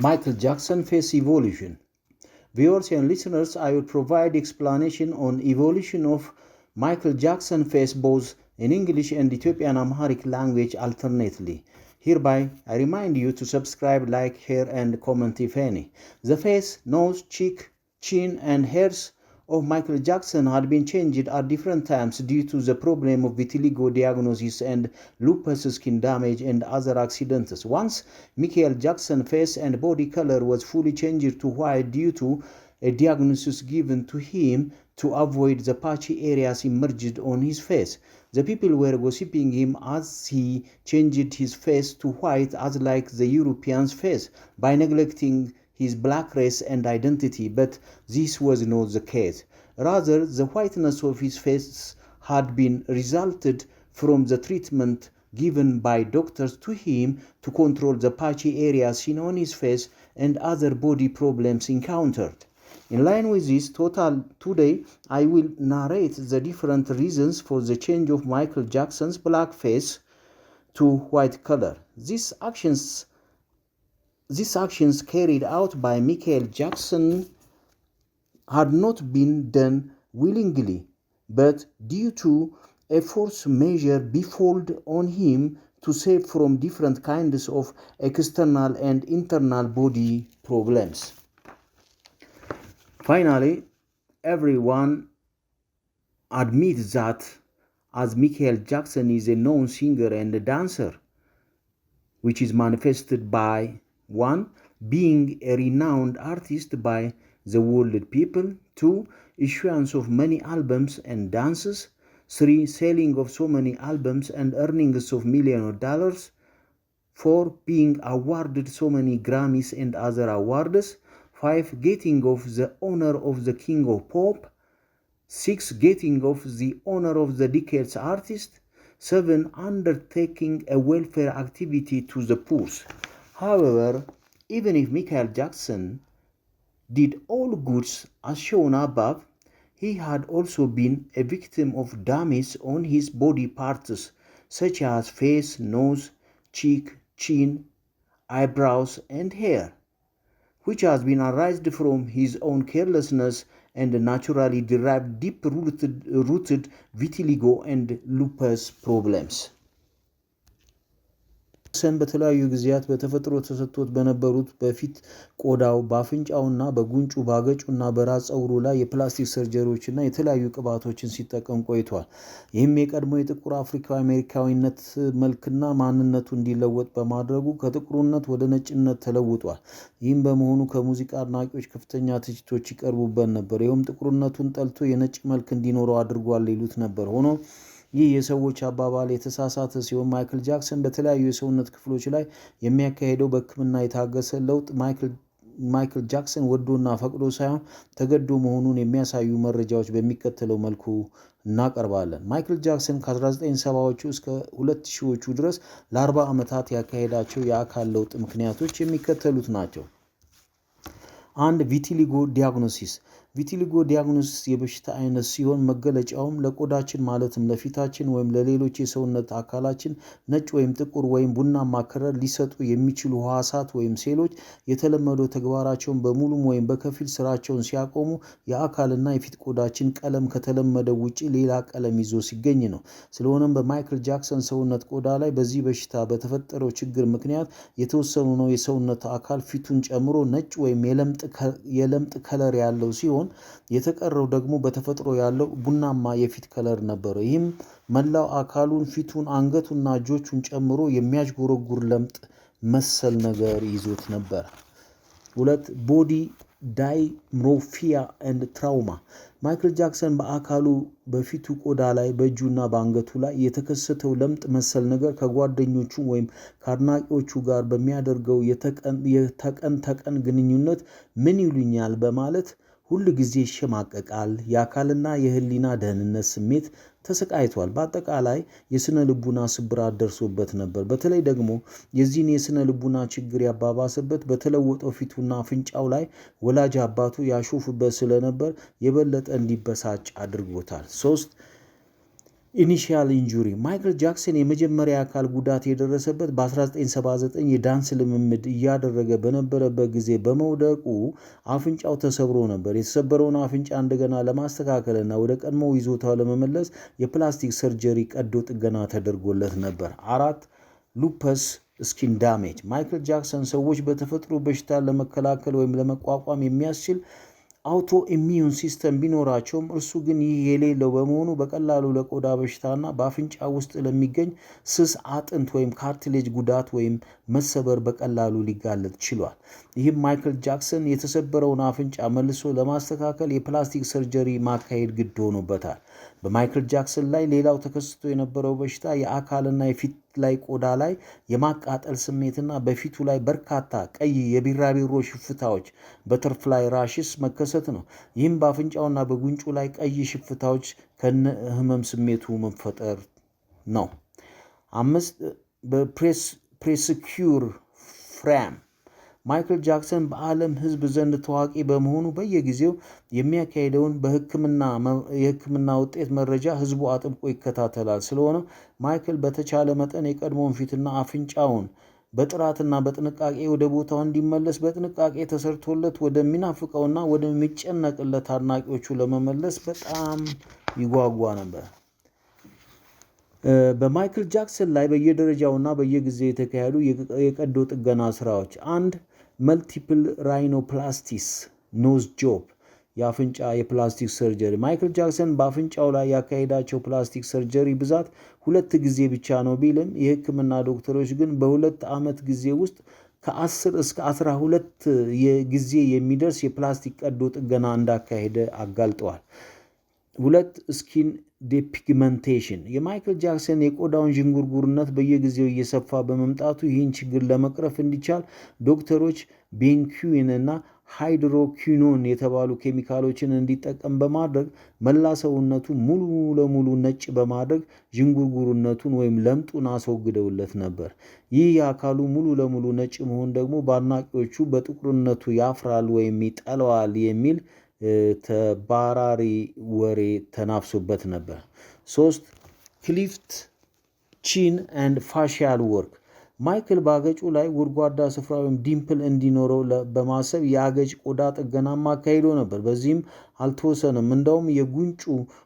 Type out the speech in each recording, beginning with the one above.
Michael Jackson face evolution. Viewers and listeners, I will provide explanation on evolution of Michael Jackson face both in English and Ethiopian Amharic language alternately. Hereby, I remind you to subscribe, like, share, and comment if any. The face, nose, cheek, chin, and hairs of Michael Jackson had been changed at different times due to the problem of vitiligo diagnosis and lupus skin damage and other accidents. Once Michael Jackson face and body color was fully changed to white due to a diagnosis given to him to avoid the patchy areas emerged on his face. The people were gossiping him as he changed his face to white as like the Europeans' face by neglecting his black race and identity, but this was not the case. Rather, the whiteness of his face had been resulted from the treatment given by doctors to him to control the patchy areas seen on his face and other body problems encountered. In line with this total, today I will narrate the different reasons for the change of Michael Jackson's black face to white color. These actions carried out by Michael Jackson had not been done willingly, but due to a force majeure befalled on him to save from different kinds of external and internal body problems. Finally, everyone admits that as Michael Jackson is a known singer and a dancer, which is manifested by 1. Being a renowned artist by the world people, 2. Issuance of many albums and dances, 3. Selling of so many albums and earnings of millions of dollars, 4. Being awarded so many Grammys and other awards, 5. Getting of the honor of the King of Pop, 6. Getting of the honor of the Decade's artist, 7. Undertaking a welfare activity to the poor. However, even if Michael Jackson did all goods as shown above, he had also been a victim of damage on his body parts such as face, nose, cheek, chin, eyebrows, and hair, which has been arised from his own carelessness and naturally derived deep rooted vitiligo and lupus problems. ጃክሰን በተለያዩ ጊዜያት በተፈጥሮ ተሰጥቶት በነበሩት በፊት ቆዳው፣ በአፍንጫውና በጉንጩ፣ በአገጩና በራስ ፀጉሩ ላይ የፕላስቲክ ሰርጀሪዎችና የተለያዩ ቅባቶችን ሲጠቀም ቆይቷል። ይህም የቀድሞ የጥቁር አፍሪካዊ አሜሪካዊነት መልክና ማንነቱ እንዲለወጥ በማድረጉ ከጥቁርነት ወደ ነጭነት ተለውጧል። ይህም በመሆኑ ከሙዚቃ አድናቂዎች ከፍተኛ ትችቶች ይቀርቡበት ነበር። ይኸውም ጥቁርነቱን ጠልቶ የነጭ መልክ እንዲኖረው አድርጓል ይሉት ነበር። ሆኖም ይህ የሰዎች አባባል የተሳሳተ ሲሆን ማይክል ጃክሰን በተለያዩ የሰውነት ክፍሎች ላይ የሚያካሄደው በሕክምና የታገዘ ለውጥ ማይክል ጃክሰን ወዶና ፈቅዶ ሳይሆን ተገዶ መሆኑን የሚያሳዩ መረጃዎች በሚከተለው መልኩ እናቀርባለን። ማይክል ጃክሰን ከ1970ዎቹ እስከ 2000ዎቹ ድረስ ለ40 ዓመታት ያካሄዳቸው የአካል ለውጥ ምክንያቶች የሚከተሉት ናቸው። አንድ፣ vitiligo diagnosis። Vitiligo diagnosis የበሽታ አይነት ሲሆን መገለጫውም ለቆዳችን ማለትም ለፊታችን ወይም ለሌሎች የሰውነት አካላችን ነጭ ወይም ጥቁር ወይም ቡናማ color ሊሰጡ የሚችሉ ህዋሳት ወይም ሴሎች የተለመደው ተግባራቸውን በሙሉም ወይም በከፊል ስራቸውን ሲያቆሙ የአካልና የፊት ቆዳችን ቀለም ከተለመደው ውጪ ሌላ ቀለም ይዞ ሲገኝ ነው። ስለሆነም በማይክል ጃክሰን ሰውነት ቆዳ ላይ በዚህ በሽታ በተፈጠረው ችግር ምክንያት የተወሰነው የሰውነት አካል ፊቱን ጨምሮ ነጭ ወይም የለምጥ color ያለው ሲሆን የተቀረው ደግሞ በተፈጥሮ ያለው ቡናማ የፊት color ነበረው። ይህም መላው አካሉን ፊቱን፣ አንገቱና እጆቹን ጨምሮ የሚያዥጎረጉር ለምጥ መሰል ነገር ይዞት ነበር። ሁለት፣ body dysmorphia and trauma። ማይክል ጃክሰን በአካሉ በፊቱ ቆዳ ላይ፣ በእጁና በአንገቱ ላይ የተከሰተው ለምጥ መሰል ነገር ከጓደኞቹ ወይም ከአድናቂዎቹ ጋር በሚያደርገው የተቀን ተቀን ግንኙነት ምን ይሉኛል በማለት ሁል ጊዜ ይሸማቀቃል። የአካልና የሕሊና ደህንነት ስሜት ተሰቃይቷል። በአጠቃላይ የስነ ልቡና ስብራት ደርሶበት ነበር። በተለይ ደግሞ የዚህን የስነ ልቡና ችግር ያባባሰበት በተለወጠው ፊቱና አፍንጫው ላይ ወላጅ አባቱ ያሾፍበት ስለነበር የበለጠ እንዲበሳጭ አድርጎታል። ሶስት፣ Initial injury። ማይክል ጃክሰን የመጀመሪያ አካል ጉዳት የደረሰበት በ1979 የዳንስ ልምምድ እያደረገ በነበረበት ጊዜ በመውደቁ አፍንጫው ተሰብሮ ነበር። የተሰበረውን አፍንጫ እንደገና ለማስተካከልና ወደ ቀድሞው ይዞታው ለመመለስ የ plastic surgery ቀዶ ጥገና ተደርጎለት ነበር። አራት፣ lupus skin damage። ማይክል ጃክሰን ሰዎች በተፈጥሮ በሽታ ለመከላከል ወይም ለመቋቋም የሚያስችል autoimmune system ቢኖራቸውም፣ እርሱ ግን ይህ የሌለው በመሆኑ በቀላሉ ለቆዳ በሽታና በአፍንጫ ውስጥ ለሚገኝ ስስ አጥንት ወይም cartilage ጉዳት ወይም መሰበር በቀላሉ ሊጋለጥ ችሏል። ይህም ማይክል ጃክሰን የተሰበረውን አፍንጫ መልሶ ለማስተካከል የ plastic surgery ማካሄድ ግድ ሆኖበታል። በማይክል ጃክሰን ላይ ሌላው ተከስቶ የነበረው በሽታ የአካልና የፊት ላይ ቆዳ ላይ የማቃጠል ስሜትና በፊቱ ላይ በርካታ ቀይ የቢራቢሮ ሽፍታዎች butterfly rashes መከሰት ነው። ይህም በአፍንጫውና በጉንጩ ላይ ቀይ ሽፍታዎች ከነ ህመም ስሜቱ መፈጠር ነው። አምስት፣ በ pressure frame። ማይክል ጃክሰን በዓለም ሕዝብ ዘንድ ታዋቂ በመሆኑ በየጊዜው የሚያካሂደውን የሕክምና ውጤት መረጃ ሕዝቡ አጥብቆ ይከታተላል። ስለሆነ ማይክል በተቻለ መጠን የቀድሞውን ፊትና አፍንጫውን በጥራትና በጥንቃቄ ወደ ቦታው እንዲመለስ፣ በጥንቃቄ ተሰርቶለት ወደሚናፍቀውና ወደሚጨነቅለት አድናቂዎቹ ለመመለስ በጣም ይጓጓ ነበር። በማይክል ጃክሰን ላይ በየደረጃውና በየጊዜው የተካሄዱ የቀዶ ጥገና ስራዎች፣ አንድ፣ multiple rhinoplasties nose job፣ የአፍንጫ የ plastic surgery። ማይክል ጃክሰን በአፍንጫው ላይ ያካሄዳቸው plastic surgery ብዛት ሁለት ጊዜ ብቻ ነው ቢልም፣ የህክምና ዶክተሮች ግን በ2 ዓመት ጊዜ ውስጥ ከ10 እስከ 12 ጊዜ የሚደርስ የፕላስቲክ ቀዶ ጥገና እንዳካሄደ አጋልጠዋል። ሁለት፣ skin depigmentation። የማይክል ጃክሰን የቆዳውን ዥንጉርጉርነት በየጊዜው እየሰፋ በመምጣቱ ይህን ችግር ለመቅረፍ እንዲቻል ዶክተሮች benzoquinone እና hydroquinone የተባሉ ኬሚካሎችን እንዲጠቀም በማድረግ መላ ሰውነቱ ሙሉ ለሙሉ ነጭ በማድረግ ዥንጉርጉርነቱን ወይም ለምጡን አስወግደውለት ነበር። ይህ የአካሉ ሙሉ ለሙሉ ነጭ መሆን ደግሞ በአድናቂዎቹ በጥቁርነቱ ያፍራል ወይም ይጠላዋል የሚል ተባራሪ ወሬ ተናፍሶበት ነበር። ሶስት፣ cleft chin and facial work። ማይክል በአገጩ ላይ ጎድጓዳ ስፍራ ወይም dimple እንዲኖረው በማሰብ የአገጭ ቆዳ ጥገናም አካሂዶ ነበር። በዚህም አልተወሰነም። እንደውም የጉንጩ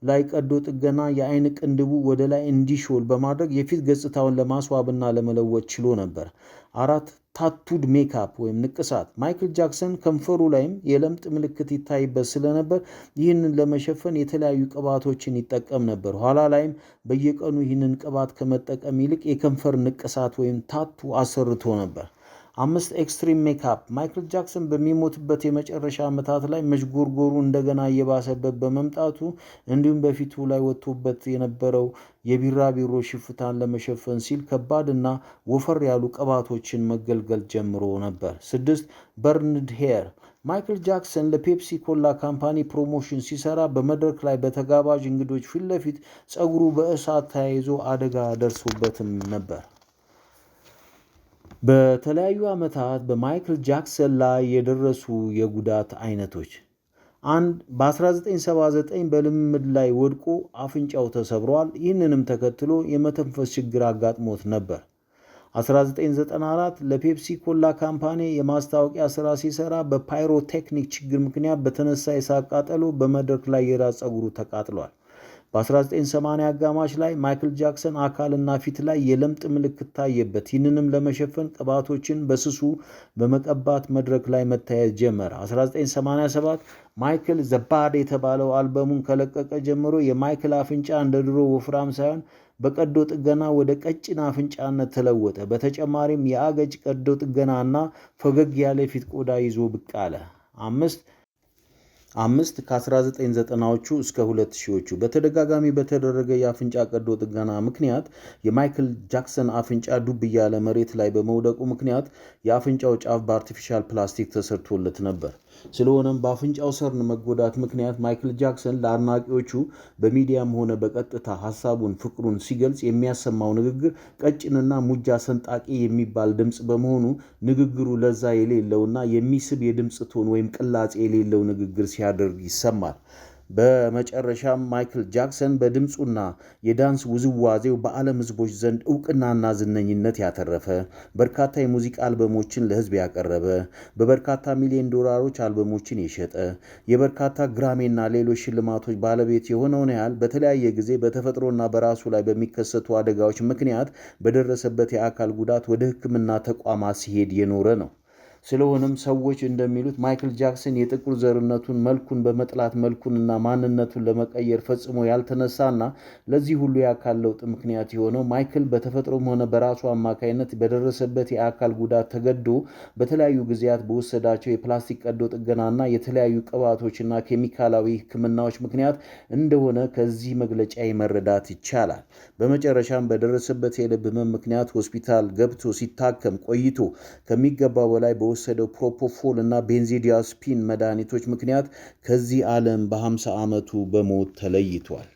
ላይ ቀዶ ጥገና የአይን ቅንድቡ ወደ ላይ እንዲሾል በማድረግ የፊት ገጽታውን ለማስዋብና ለመለወጥ ችሎ ነበር። አራት፣ tattooed makeup ወይም ንቅሳት። ማይክል ጃክሰን ከንፈሩ ላይም የለምጥ ምልክት ይታይበት ስለነበር ይህንን ለመሸፈን የተለያዩ ቅባቶችን ይጠቀም ነበር። ኋላ ላይም በየቀኑ ይህንን ቅባት ከመጠቀም ይልቅ የከንፈር ንቅሳት ወይም tattoo አሰርቶ ነበር። አምስት፣ extreme makeup። ማይክል ጃክሰን በሚሞትበት የመጨረሻ ዓመታት ላይ መዥጎርጎሩ እንደገና እየባሰበት በመምጣቱ እንዲሁም በፊቱ ላይ ወጥቶበት የነበረው የቢራቢሮ ሽፍታን ለመሸፈን ሲል ከባድና ወፈር ያሉ ቅባቶችን መገልገል ጀምሮ ነበር። ስድስት፣ burned hair። ማይክል ጃክሰን ለፔፕሲ ኮላ company promotion ሲሰራ በመድረክ ላይ በተጋባዥ እንግዶች ፊት ለፊት ፀጉሩ በእሳት ተያይዞ አደጋ ደርሶበትም ነበር። በተለያዩ ዓመታት በማይክል ጃክሰን ላይ የደረሱ የጉዳት አይነቶች፣ አንድ፣ በ1979 በልምምድ ላይ ወድቆ አፍንጫው ተሰብሯል። ይህንንም ተከትሎ የመተንፈስ ችግር አጋጥሞት ነበር። 1994 ለፔፕሲ ኮላ company የማስታወቂያ ስራ ሲሰራ በ pyrotechnic ችግር ምክንያት በተነሳ የእሳት ቃጠሎ በመድረክ ላይ የራስ ፀጉሩ ተቃጥሏል። በ1980 አጋማሽ ላይ ማይክል ጃክሰን አካልና ፊት ላይ የለምጥ ምልክት ታየበት። ይህንንም ለመሸፈን ቅባቶችን በስሱ በመቀባት መድረክ ላይ መታየት ጀመረ። 1987 ማይክል The Bad የተባለው አልበሙን ከለቀቀ ጀምሮ የማይክል አፍንጫ እንደ ድሮ ወፍራም ሳይሆን በቀዶ ጥገና ወደ ቀጭን አፍንጫነት ተለወጠ። በተጨማሪም የአገጭ ቀዶ ጥገናና ፈገግ ያለ ፊት ቆዳ ይዞ ብቅ አለ። አምስት፣ ከ1990ዎቹ እስከ 2000ዎቹ በተደጋጋሚ በተደረገ የአፍንጫ ቀዶ ጥገና ምክንያት የማይክል ጃክሰን አፍንጫ ዱብ እያለ መሬት ላይ በመውደቁ ምክንያት የአፍንጫው ጫፍ በ artificial ፕላስቲክ ተሰርቶለት ነበር። ስለሆነም በአፍንጫው ሰርን መጎዳት ምክንያት ማይክል ጃክሰን ለአድናቂዎቹ በሚዲያም ሆነ በቀጥታ ሀሳቡን፣ ፍቅሩን ሲገልጽ የሚያሰማው ንግግር ቀጭንና ሙጃ ሰንጣቂ የሚባል ድምፅ በመሆኑ ንግግሩ ለዛ የሌለውና የሚስብ የድምፅ tone ወይም ቅላጼ የሌለው ንግግር ሲያደርግ ይሰማል። በመጨረሻም ማይክል ጃክሰን በድምፁና የዳንስ ውዝዋዜው በዓለም ሕዝቦች ዘንድ እውቅናና ዝነኝነት ያተረፈ፣ በርካታ የሙዚቃ አልበሞችን ለሕዝብ ያቀረበ፣ በበርካታ ሚሊዮን ዶላሮች አልበሞችን የሸጠ፣ የበርካታ ግራሜና ሌሎች ሽልማቶች ባለቤት የሆነውን ያህል በተለያየ ጊዜ በተፈጥሮና በራሱ ላይ በሚከሰቱ አደጋዎች ምክንያት በደረሰበት የአካል ጉዳት ወደ ሕክምና ተቋማት ሲሄድ የኖረ ነው። ስለሆነም ሰዎች እንደሚሉት ማይክል ጃክሰን የጥቁር ዘርነቱን መልኩን በመጥላት መልኩንና ማንነቱን ለመቀየር ፈጽሞ ያልተነሳና ለዚህ ሁሉ የአካል ለውጥ ምክንያት የሆነው ማይክል በተፈጥሮም ሆነ በራሱ አማካይነት በደረሰበት የአካል ጉዳት ተገዶ በተለያዩ ጊዜያት በወሰዳቸው የፕላስቲክ ቀዶ ጥገናና የተለያዩ ቅባቶችና ኬሚካላዊ ሕክምናዎች ምክንያት እንደሆነ ከዚህ መግለጫ መረዳት ይቻላል። በመጨረሻም በደረሰበት የልብ ህመም ምክንያት ሆስፒታል ገብቶ ሲታከም ቆይቶ ከሚገባው በላይ በወሰደው ፕሮፖፎል እና ቤንዚዲያስፒን መድኃኒቶች ምክንያት ከዚህ ዓለም በ50 ዓመቱ በሞት ተለይቷል።